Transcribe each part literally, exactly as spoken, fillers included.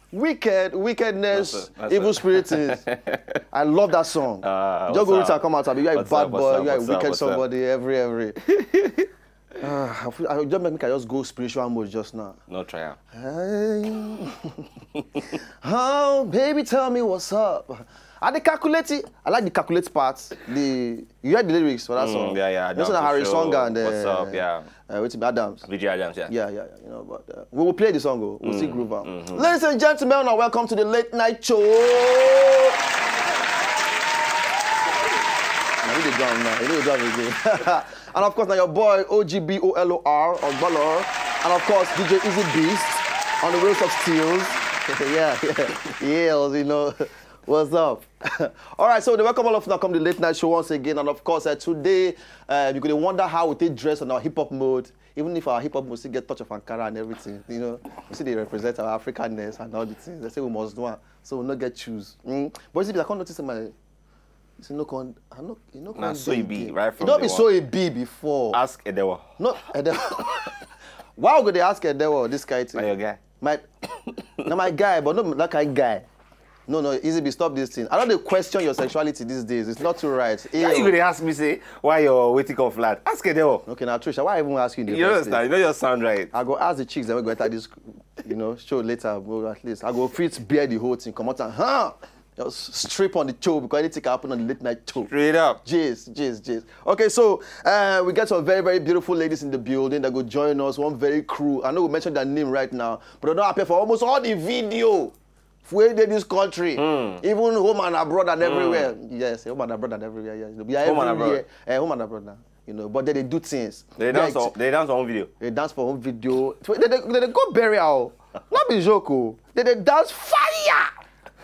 Wicked, wickedness, that's a, that's evil a spirit is. I love that song. Uh, Jogo Rita come out, abi, you are a bad boy, you are a wicked somebody, every, every. Uh, I just make I just go spiritual mode just now. No trial. Hey. Oh, baby, tell me what's up. I dey calculate it. I like the calculate part. The you heard the lyrics for that mm, song. Yeah, yeah. This is Harry song and uh, what's up? Yeah. Uh, with Adams. V J Adams. Yeah. Yeah, yeah, yeah. You know, but uh, we will play the song. Oh. We'll mm, see groove out. Mm-hmm. Ladies and gentlemen, and welcome to the late night show. Now we dey drum now. You know the drum again. And of course, now your boy O G B O L O R, Ogbolor. And of course, D J Easy Beast on the wheels of steels. Yeah, yeah. Yes, you know. What's up? All right, so they welcome all of you now come the late night show once again. And of course, uh, today, uh, you could wonder how we take dress on our hip hop mode. Even if our hip hop mode still get touch of Ankara and everything, you know, we see they represent our Africanness and all the things. They say we must do one, so we no get choose. Mm? But you see, I can't notice my. You see, no con, I no, you know, na so e be right from the one. It don't be so e be before. Ask Edewo. No, Edewo. Why would they ask Edewo this kind of thing? Na your guy. My, na my guy, but not that kind of guy. No, no, Easy B, stop this thing. I don't dey question your sexuality these days. It's not too right. Yeah, you dey ask me say why your wetin come flat. Ask Edewo. Okay, now Trisha, why I even ask you in the first place? You understand? You know your sound right. I go ask the chicks that we go enter this, you know, show later. But at least I go fit bear the whole thing. Come out and huh. Just strip on the show because anything can happen on the late night show. Straight up. Jeez, jeez, jeez. Okay, so uh, we get some very, very beautiful ladies in the building that go join us. One very crew. I know we mentioned their name right now, but they don't appear for almost all the video. Wey dey this country, even home and abroad and everywhere. Yes, home and abroad and everywhere. Yes, we are everywhere. Home and abroad. Eh, home and abroad now. You know, but they dey do things. They dance for, they dance for home video. They dance for home video. They, they, they, they go burial. Not be joke. Oh. They, they dance fire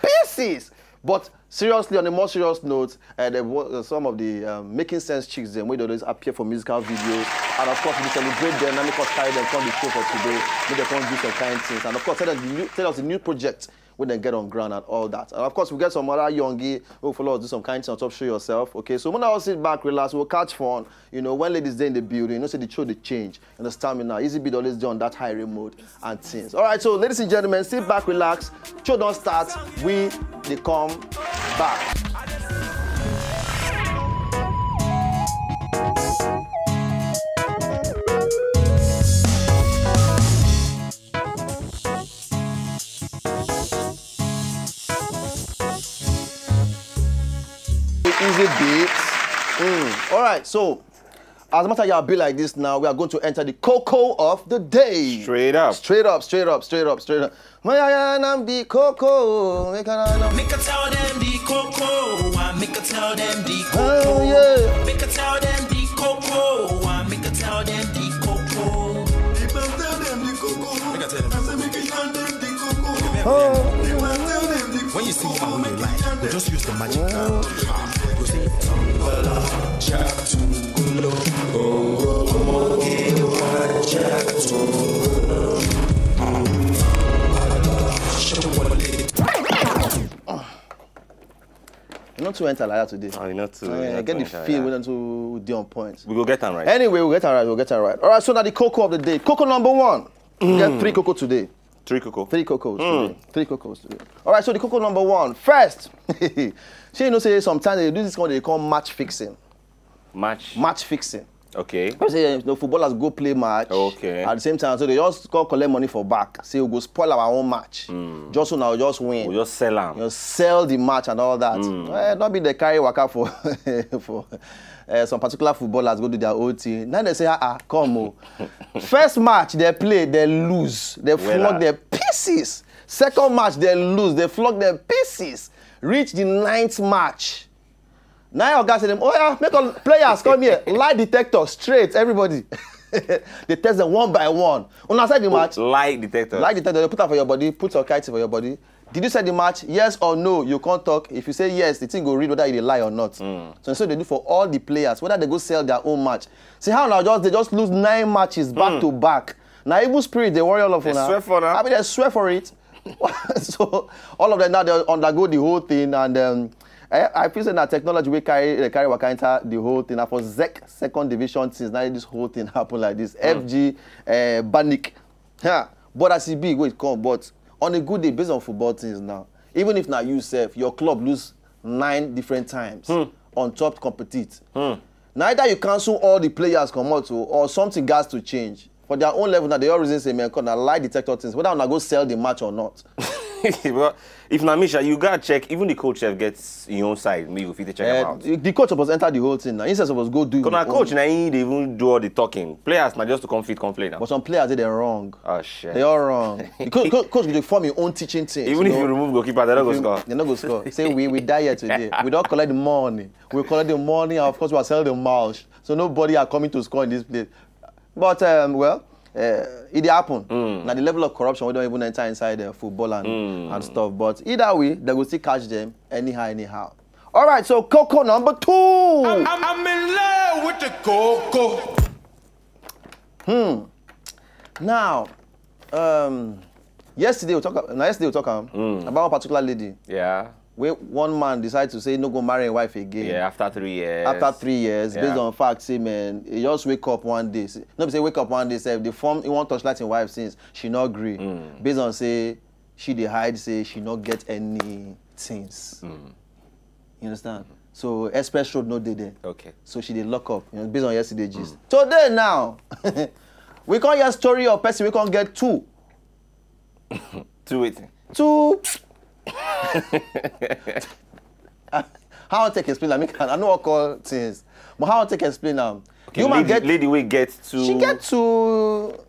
pieces. But seriously, on a more serious note, uh, there was, uh, some of the um, making sense chicks them wey dey always appear for musical videos, and of course we celebrate them and make us carry them come the show for today, make them come do some kind things, and of course tell us the new, tell us the new project wey dem get on ground and all that. And of course we get some other youngie who follow us do some kind things on top show yourself. Okay, so when I sit back, relax, we'll catch fun. You know, when ladies dey in the building, you know say the show dey change. Understand me now? Easy B dey always dey on that high mode and things. All right, so ladies and gentlemen, sit back, relax. Show don start. We dey come back. Easy beats. Mm. All right, so as much as y'all be like this now, we are going to enter the cocoa of the day. Straight up. Straight up, straight up, straight up, straight up. My I am the cocoa. Make I know. Make I tell them the cocoa. I make I tell them the cocoa. Oh, yeah. Make I tell them the cocoa. I make I tell them the cocoa. If I tell them the cocoa, make I tell them. I say make I tell them the cocoa. Oh. If I tell them the cocoa. When you see how we dey lie, we just use the magic. Go say, you no too enter like that today. Oh, you not too. Eh, you not get too the enter feel like that. We don't too dey on point. We go get am right. Anyway, we'll get am right. We'll get am right. All right. So now the cocoa of the day. Cocoa number one. We get three cocoa today. Three cocoa. Three cocos today. Three cocos today. All right, so the cocoa number one. First, shey you know say sometimes they do this one they call match fixing. Match. Match fixing. Okay. You say, you know, footballers go play match. Okay. At the same time, so they just go collect money for back. Say we go spoil our own match. Just so now, just win. We just sell am. You know, sell the match and all that. Eh, not be the carry waka for for uh, some particular footballers go do their own thing. Now they say, ah, ah, come on. First match they play, they lose, they flog their pieces. Second match, they lose. They flog them pieces. Reach the ninth match. Now oga say them, "Oh yeah, make all players come here. Lie detector straight, everybody." They test them one by one. Una said the match. Lie detector. Lie detector, they put am for your body, put your kite for your body. Did you set the match? Yes or no? You can't talk. If you say yes, the thing go read whether you dey lie or not. So, so they do for all the players, whether they go sell their own match. See how now just they just lose nine matches back to back. Now evil spirit they worry all of They una. Swear for now. I mean, they swear for it. So all of them now they undergo the whole thing, and um, I, I feel say na technology wey carry uh, carry waka enter the whole thing. Na for Zek second division things now this whole thing happen like this. F G uh, Banik. Yeah. But as e be, wait, come. But on a good day, based on football things now, even if now you sef, your club lose nine different times on top compete. Na either you cancel all the players comot o, or something gas to change. For their own level now, they all reason say, "Man, come na lie detector things. Whether una go sell the match or not." But if na me sha, you gotta check. Even the coach sef gets his own side. Me, you fit check him Uh, out. the the coach suppose enter the whole thing now. He sef suppose go do. Because na him own. Coach na he dey even do all the talking. Players na just to come fit complain now. But some players dey wrong. Oh shit. They all wrong. The coach, coach, coach go dey form his own teaching team. Even if you remove goalkeeper, they don't go score. They no go score. Say we we die here today. We don't collect the money. We collect the money, and of course we are selling the mouse. So nobody are coming to score in this place. But um, well, uh, it dey happen. Now the level of corruption we don't even enter inside uh, football and, and stuff. But either way, they go still catch them anyhow, anyhow. All right, so Coco number two. I'm, I'm in love with the coco. Now, um, yesterday we talk. Now yesterday we talk um, about one particular lady. Yeah. Where one man decide to say no go marry him wife again. Yeah. After three years. After three years, Yeah. Based on fact, say man, he just wake up one day. Say, no, be say wake up one day. Say the form he want touch light in wife since she not agree. Based on say she dey hide, say she not get any things. You understand? So express road no dey there. Okay. So she dey lock up. You know, based on yesterday gist. Today now, we can't hear story of person we can't get two. Two waiting. Two. How I take explain am? Make I I no wan call things. But how I take explain am? Okay, Human lady, get lady wey get two. She get two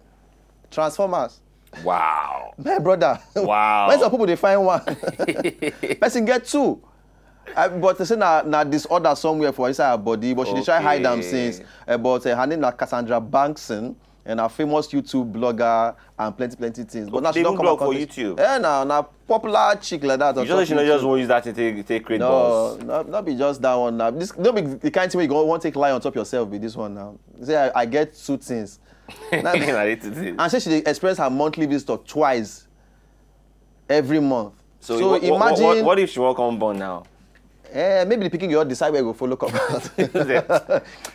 transformers. Wow. My brother. Wow. When some people dey find one, person get two. I, but they say na na disorder somewhere for inside her body, but she dey try hide am Okay. since. Uh, but uh, her name na Cassandra Bankson, and a famous YouTube blogger and plenty plenty things. But now They she don even come blog across for this- YouTube? Eh, na na popular chick like that. You just say she no just wan use that thing take take create No, buzz. no, not be just that one now. This no be the kind thing where you go want take lie on top yourself with this one now. Say I, I get two things. Na the two things. And say she dey express her monthly visitor twice every month. So, So what, what- imagine, what, what if she wan come born now? Eh, maybe the pikin you all decide where you go follow come out.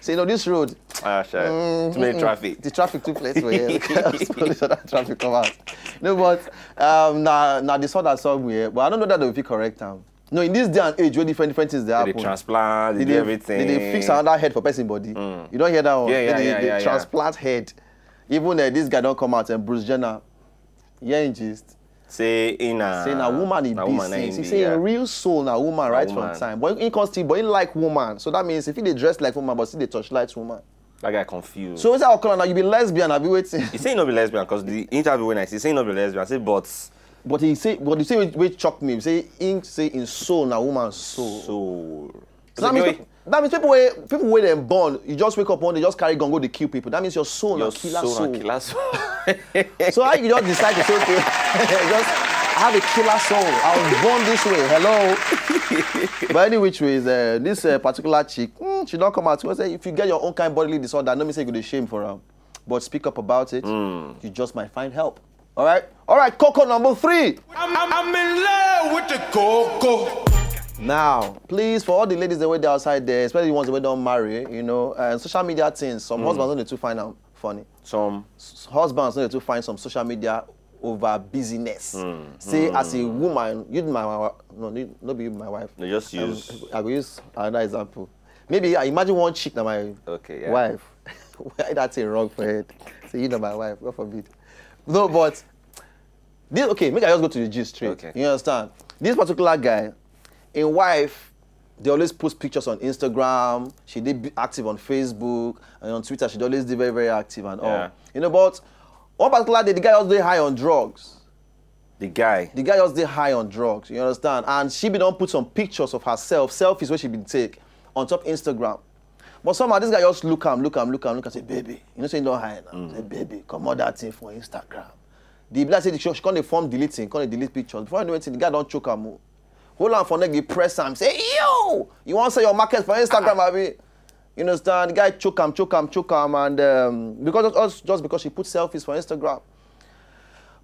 Say no, this road, Ah, shy. Too many traffic. The traffic too plenty for here. Police other traffic come out. No, but um, na na disorder somewhere. But I don't know that they fit correct am. No, in this day and age, where different different things they They happen. Transplant, they, They do dey- everything. They dey fix another head for person body. You don't hear that one. Yeah, yeah, they, yeah, they yeah, yeah. Transplant head. Even uh, this guy don't come out and Bruce Jenner. Yeah, in gist. Say in a Say na woman he na be woman na since. him He be, say yeah. in real soul na woman right from Woman. Time. But he can still, but he like woman. So that means if he dey dress like woman, but still dey touch light woman. That guy confused. So inside our color now, you be lesbian, I be waiting. He say he no be lesbian because the interview when I see, he say he no be lesbian. I say, but But he say, but he say, wait, wait, shock me. He say, he say in soul na woman soul. so. So that means, people, that means people wey people wey dem born, you just wake up one day, just carry gun go dey kill people. That means your soul Your na killer soul soul. na killer soul. So how you just decide to say, okay, just I have a killer soul. I was born this way. Hello. But any which ways, uh, this uh, particular chick, mm, she don't come out. She say if you get your own kind bodily disorder, no me say you go dey shame for am. But speak up about it. You just might find help. All right. All right. Coco number three. I'm, I'm, I'm in love with the coco. Now, please, for all the ladies that were there outside there, especially the ones that don't marry, you know, and social media things, some husbands don't too find out funny. Some S- Husbands don't too find some social media over business. Say, as a woman, you my wife. No, you- no be you my wife. They just I will- use- I will use another example. Maybe I imagine one chick na my Okay, yeah. wife. Why that thing wrong for head? Say you know my wife. God forbid. No, but this okay. Make I just go to the gist straight. Okay. You understand? This particular guy, in wife, they always post pictures on Instagram. She did be active on Facebook and on Twitter. She always did very very active and all. Yeah. You know, but one particular day, the guy was very high on drugs. The guy. The guy just dey high on drugs, you understand? And she bin don put some pictures of herself, selfies wey she bin take on top Instagram. But somehow this guy just look am, look am, look am, look am, say, "Baby, you know say you don high now." Say, "Baby, comot that thing for Instagram." The be like say the show, she come dey form deleting, come dey delete pictures. Before I know anything, the guy don choke am o. Hold am for neck, dey press am, say, "Yo, you wan sell your market for Instagram, abi?" You understand? The guy choke am, choke am, choke am, and um, because of us, just because she put selfies for Instagram.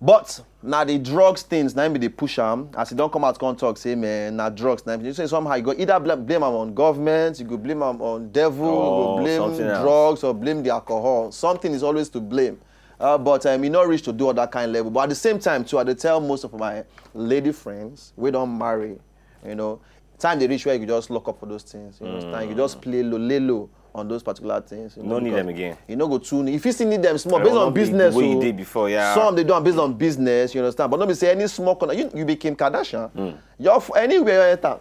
But na the drugs things na him be dey push am. As he don come out come talk say, "Man, na drugs na him." You say somehow you go either blame, blame am on government, you go blame am on devil, you go Oh, blame something else. drugs or blame the alcohol. Something is always to blame. Uh, but um, e no reach to do all that kind level. But at the same time too, I dey tell most of my lady friends wey don marry, you know, time dey reach where you go just lock up for those things. You understand? You just play low, lay low on those particular things. You No need because them again. You no go too need. If you still need them small, I based don't on know the business, way you o, did before, yeah. Some dey do am based on business, you understand? But no be say any small corner. You, you be Kim Kardashian. Your f- anywhere you enter,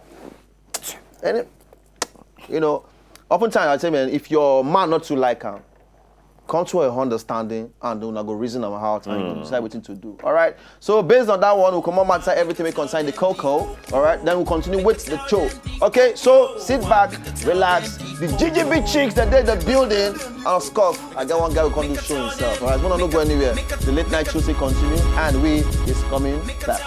any, you know, oftentimes I say, "Man, if your man not too like am, come to a understanding and una go reason am out and you decide wetin to do." All right. So based on that one, we'll come on matter everything we concern the cocoa. All right. Then we'll continue with the show. Okay. So sit back, relax. The G G B chicks that did the building and scoff. I got one guy who come do show himself. All right. Wanna no go anywhere. The late night show say continue and we is coming back.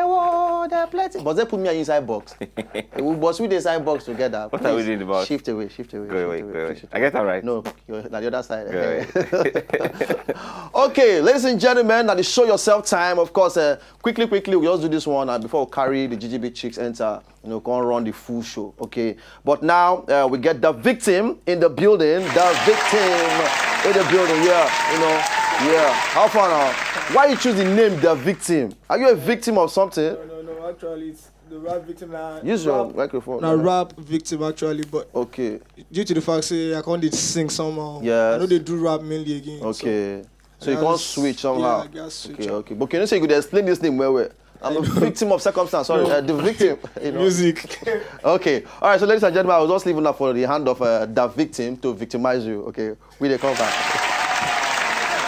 Oh, there are plenty. But they put me inside box. We boss we dey inside box together. What are we Please, doing about? Shift away, shift away. Go away, shift go away. shift I get that right. No, you're na the other side. Go away. Okay, ladies and gentlemen, now the show yourself time. Of course, uh, quickly, quickly, we just do this one uh, before we carry the G G B chicks enter. You know, come run the full show. Okay, but now uh, we get the victim in the building. The victim in the building. Yeah, you know, yeah. How far now? Why you choose the name the victim? Are you a victim of something? No, no, no. Actually, it's the rap victim now. Use your microphone. Now rap victim actually, but Okay. Due to the fact say I can't did sing somehow. Yes. I know they do rap mainly again. So Okay. So you I can't just- switch somehow. Yeah, I just switch Okay, up. Okay. But can you say you could explain this name well, well? I'm a victim of circumstance. Sorry, uh, the victim. You know. Music. Okay. All right. So, ladies and gentlemen, I was just leaving that for the hand of uh, the victim to victimize you. Okay. We dey come back.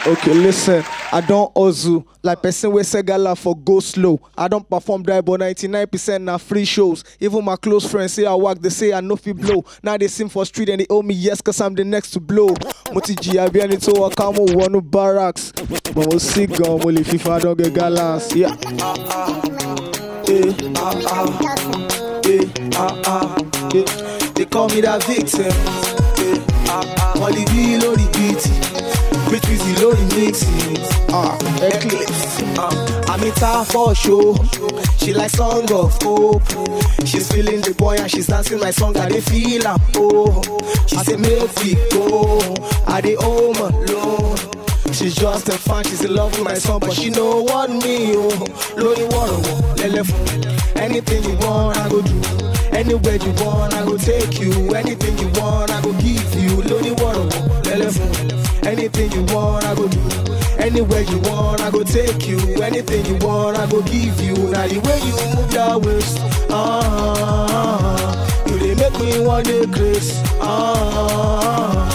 Okay, listen. I don't ozu like person wey sell gala for go slow. I don't perform drive, but ninety-nine percent na free shows. Even my close friends say I work, they say I no fit blow. Now they sing for street and they owe me yes, cause I'm the next to blow. Mo ti jìyà bí ẹni tó wọ kámú wọnú barracks. But mo sì gan, mo lè fífa don get galance. Yeah. Eh, ah, ah, eh, ah, ah, eh. They call me that victim. Eh, ah, ah. Molly B lórí beat. Rich Wizzy lórí mix. Ah, Eclipse. Ah, I'm in town for show. She like song of hope. She's feeling the boy and she's dancing my song. I dey feel am. Oh, she say make we go. I dey home alone. She's just a fan, she's in love with my song, but she no want me. Oh, lórí wọ̀rọ̀ wọ̀ lẹ́lẹ̀ fún. Anything you want, I go do. Anywhere you want, I go take you. Anything you want, I go give you. Lórí wọ̀rọ̀ wọ̀ lẹ́lẹ̀ fún. Anything you want, I go do. Anywhere you want, I go take you. Anything you want, I go give you. Now the way you move your waist, ah, you dey make me one day grace. Ah,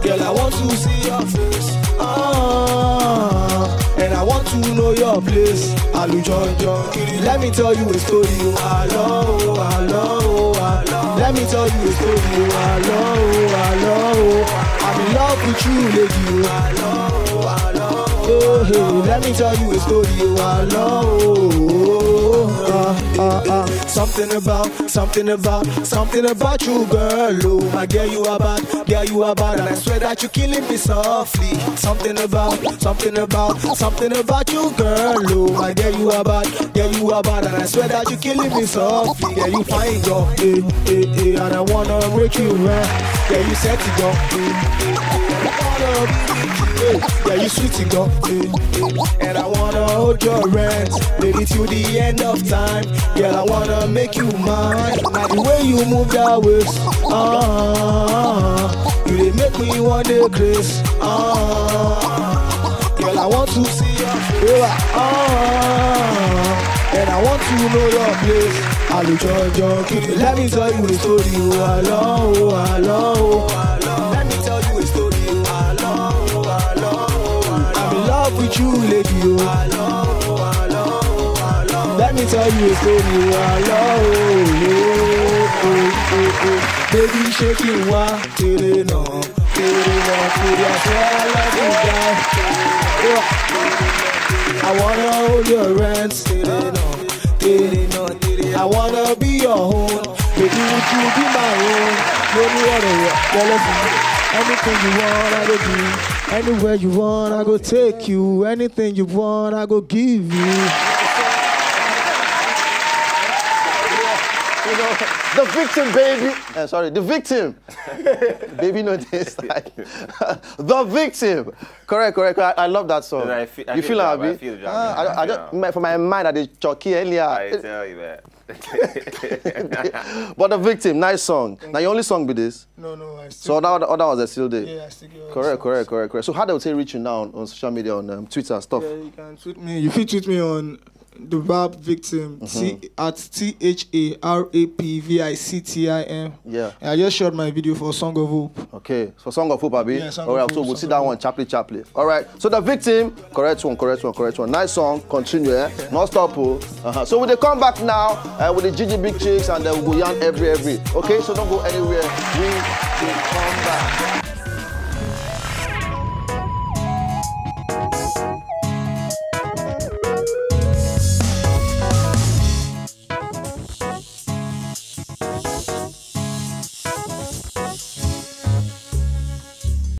girl, I want to see your face. Ah, and I want to know your place. Alujonjo, let me tell you a story. Oh, hello, hello, hello. Let me tell you a story. Oh, hello, hello. I'm in love with you, lady. Oh, hello, hello. Hey, hey, let me tell you a story. Oh, hello. Ah, ah, ah. Something about, something about, something about you, girl. Oh, my girl, you are bad, girl, you are bad, and I swear that you killing me softly. Something about, something about, something about you, girl. Oh, my girl, you are bad, girl, you are bad, and I swear that you killing me softly. Yeah, you fine, girl, eh, eh, eh, and I wanna break you, man. Yeah, you sexy, girl, eh, eh, eh, and I wanna be with you, eh. Yeah, you sweet, girl, eh, eh, and I wanna hold your hands, baby, till the end of time. Girl, I wanna make you mine. Now the way you move that waist, ah, you dey make me one day grace. Ah, girl, I want to see your face. Ah, and I want to know your place. Alujojo, let me tell you a story. Oh, hello, oh, hello, oh, hello. Let me tell you a story. Oh, hello, oh, hello, oh, hello. I'm in love with you, lady. Oh, hello, oh, hello, oh, hello. Let me tell you a story. Oh, hello, oh, oh, oh, oh, oh. Baby, shake it, one, till it, no. Till it, no, till it, I swear I love you, guy. Yeah. I wanna hold your hands. Till it, no, till it, no, till it. I wanna be your own. Baby, would you be my own? No, no, no, no, no. Anything you want, I go do. Anywhere you want, I go take you. Anything you want, I go give you. You know, the victim, baby. Uh, sorry, the victim. Baby, no this time. The victim. Correct, correct, correct. I, I love that song. I feel, I You feel feel the how vibe, I be? feel the vibe, Ah, man. I, I, Yeah. don't- my, for my mind, I did chucky earlier. I tell you, man. But the victim, nice song. Now your only song be this. No, no, I So still. Other other ones are still there. Yeah, I still get Correct, correct, correct, correct. So how they will say reach you now on social media, on um, Twitter and stuff? Yeah, you can tweet me. You fit tweet me on the rap victim Mm-hmm. T at T H A R A P V I C T I M. Yeah. And I just shot my video for Song of Hope. Okay, for Song of Hope, Abi. Yeah, Song All of right, Hope, so we'll Song see of that Hope. One, sharply, sharply. All right, so the victim, correct one, correct one, correct one. Nice song, continue, eh? No stop, oh. Uh-huh. So we dey come back now uh, with the G G Big Chicks and then we go yarn every, every. Okay, so don't go anywhere. We will come back.